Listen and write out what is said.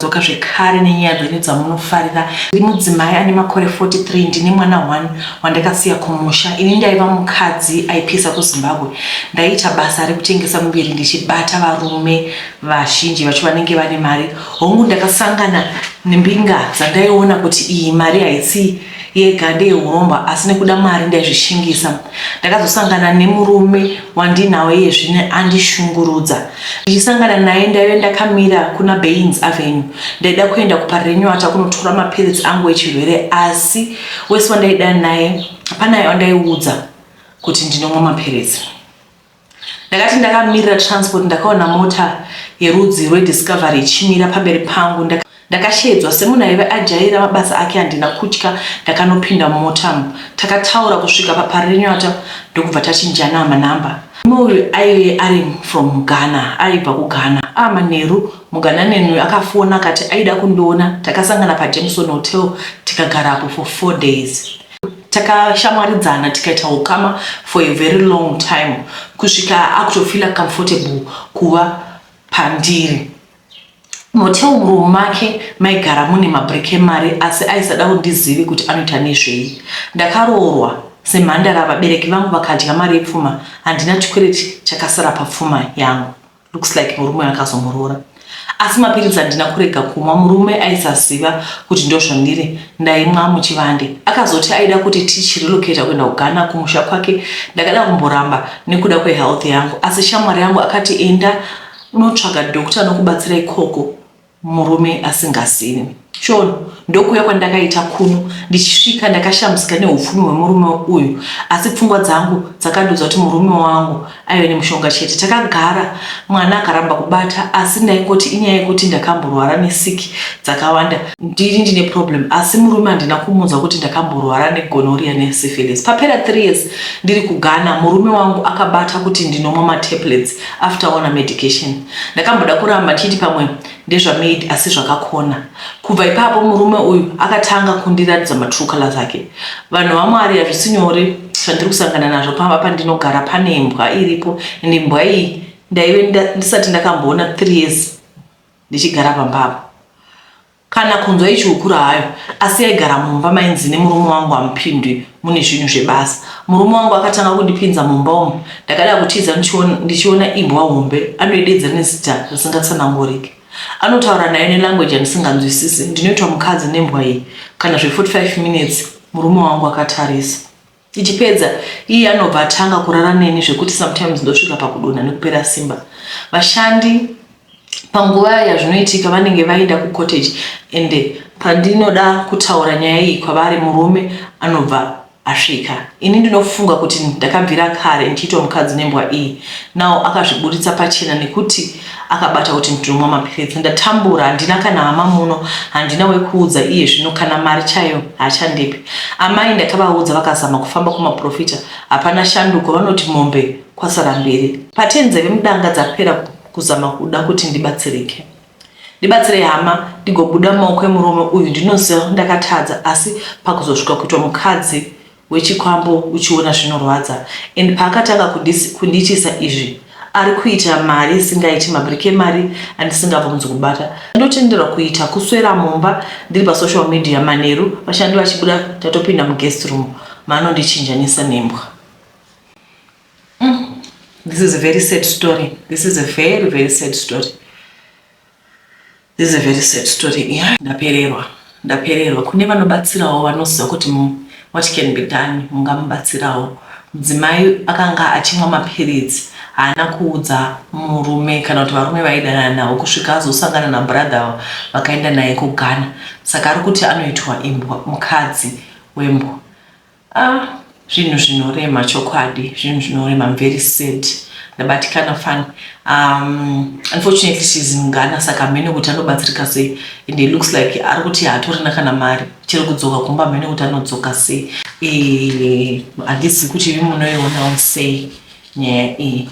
Dzoka zvekare nenyaya dzenyu dzamunofarira. Ndiri mudzimai ane makore 43, ndine mwana 1 wandakasiya kumusha. Ini ndaiva mukadzi aipisa kuZimbabwe. Ndaiita basa rekutengesa muviri ndichibata varume vazhinji vacho vanenge vane mari. Hongu ndakasangana nembinga dzandaiona kuti iyi mari haisi yega ndeyehuromba asi nekuda mari ndaizvishingisa. Ndakazosangana nemurume wandinawo iye zvino andishungurudza. Ndichisangana naye ndaive ndakamira kuna Baines Avenue. Ndaida kuenda kuParirenyata kunotora mapiritsi angu echirwere asi wese wandaida naye hapana wandaiudza kuti ndinomwa mapiritsi. Ndakati ndakamirira transport ndakaona mota yerudzi rweDiscovery ichimira pamberi pangu. Ndakasheedzwa semunhu aive ajaira mabasa ake handina kutya ndakanopinda mumota. Takataura kusvika paParirenyata ndokubva tachinjana manhamba. Murume uyu aive ari from Ghana, aibva kuGhana. Manheru muGhana uyu akafona akati aida kundiona. Takasangana paJameson Hotel tikagarapo for 4 days. Takashamwaridzana tikaita ukama for a very long time kusvika akutofeela comfortable kuva pandiri. Muhotel muroom make maigara mune mabhiriki emari asi aisada kuti ndizive kuti anoita nezvei. Ndakaroorwa semhandara vabereki vangu vakadya mari yepfuma handina chikwereti chakasara papfuma yangu. Looks like murume akazomuroora. Asi mapiritsi handina kurega kumwa murume aisaziva kuti ndozvandiri ndaimwa muchivande. Akazoti aida kuti tichirelocata kuenda kuGhana kumusha kwake. Ndakada kumboramba nekuda kwehealth yangu asi shamwari yangu akati enda unotsvaga doctor anokubatsira ikoko murume asingazivi. Shono ndokuuya kwandakaita kuno ndichisvika ndakashamisika neupfumi hwemurume uyu asi pfungwa dzangu dzakandiudza kuti murume wangu aive nemushonga chete. Takagara mwana akaramba kubata asi ndaingoti inyaya yekuti ndakamborwara nesiki dzakawanda ndiri ndine problem asi murume handina kumuudza kuti ndakamborwara negonorrhea nesyphilis. Papera 3 years ndiri kuGhana murume wangu akabata kuti ndinomwa matablets after ona medication. Ndakamboda kuramba ndichiti pamwe ndezvamaid asi zvakakona. Kubva ipapo murume uyu akatanga kundiratidza matrue colors ake. Vanhu vaMwari hazvisi nyore zvandiri kusangana nazvo pamba pandinogara pane imbwa iripo ende imbwa iyi ndaive ndisati ndakamboona 3 years ndichigara pamba apa. Kana kunzwa ichiukura hayo asi yaigara mumba mainzi nemurume wangu hamupindwi mune zvinhu zvebasa. Murume wangu akatanga kundipinza mumba umu ndakada kutiza ndichiona imbwa hombe anoidedza nezita risingatsananguriki. Anotaura nayo nelanguage yandisinganzwisisi. Ndinoitwa mukadzi nembwa iyi kana zve45 minutes murume wangu akatarisa. Ichipedza iye anobva atanga kurara neni zvekuti sometimes ndosvika pakudonha nekupera simba. Vashandi panguva yazvinoitika vanenge vaenda kucottage ende pandinoda kutaura nyaya iyi kwavari murume anobva asvika. Ini ndinofunga kuti ndakabvira kare ndichiitwa mukadzi nembwa iyi. Now akazviburitsa pachena nekuti akabata kuti ndinomwa mapiritsi. Ndatambura handina kana hama muno handina wekuudza iye zvino kana mari chaiyo haachandipi. Amai ndakavaudza vakazama kufamba kumaprofita hapana shanduko vanoti mombe kwasara mbiri. Patenzeve mudanga dzapera kuzama kuda kuti ndibatsirike. Ndibatsire hama ndigobuda mumaoko emurume uyu ndinoziva ndakatadza asi pakuzosvika kuitwa mukadzi wechikwambo uchiona zvinorwadza and paakatanga kundiitisa izvi ari kuita mari isingaiti mabhiriki emari andisingabvumidzi kubata. Ndotenderwa kuita kuswera mumba ndiri pasocial media manheru vashandi vachibuda tatopinda muguest room maanondichinjanisa nembwa. This is a very sad story. This is a very very sad story. This is a very sad story. Yeah, ndapererwa. Ndapererwa. Kune vanobatsirawo vanoziva kuti what can be done mungamubatsirawo. Mudzimai akanga achimwa mapiritsi haana kuudza murume kana kuti varume vaidanana navo kusvika azosangana nabrother vakaenda naye kuGhana. Saka ari kuti anoitwa imbwa mukadzi wembwa. Ah, zvinhu zvinorema chokwadi zvinhu zvinorema. I'm very sad. Ndabatikana fani. Unfortunately she's in Ghana saka hamene kuti anobatsirika sei and it looks like ari kuti haatorina kana mari chero kudzoka kumba hamene kuti anodzoka sei. Handizivi kuti imi munoionawo sei nyaya iyi.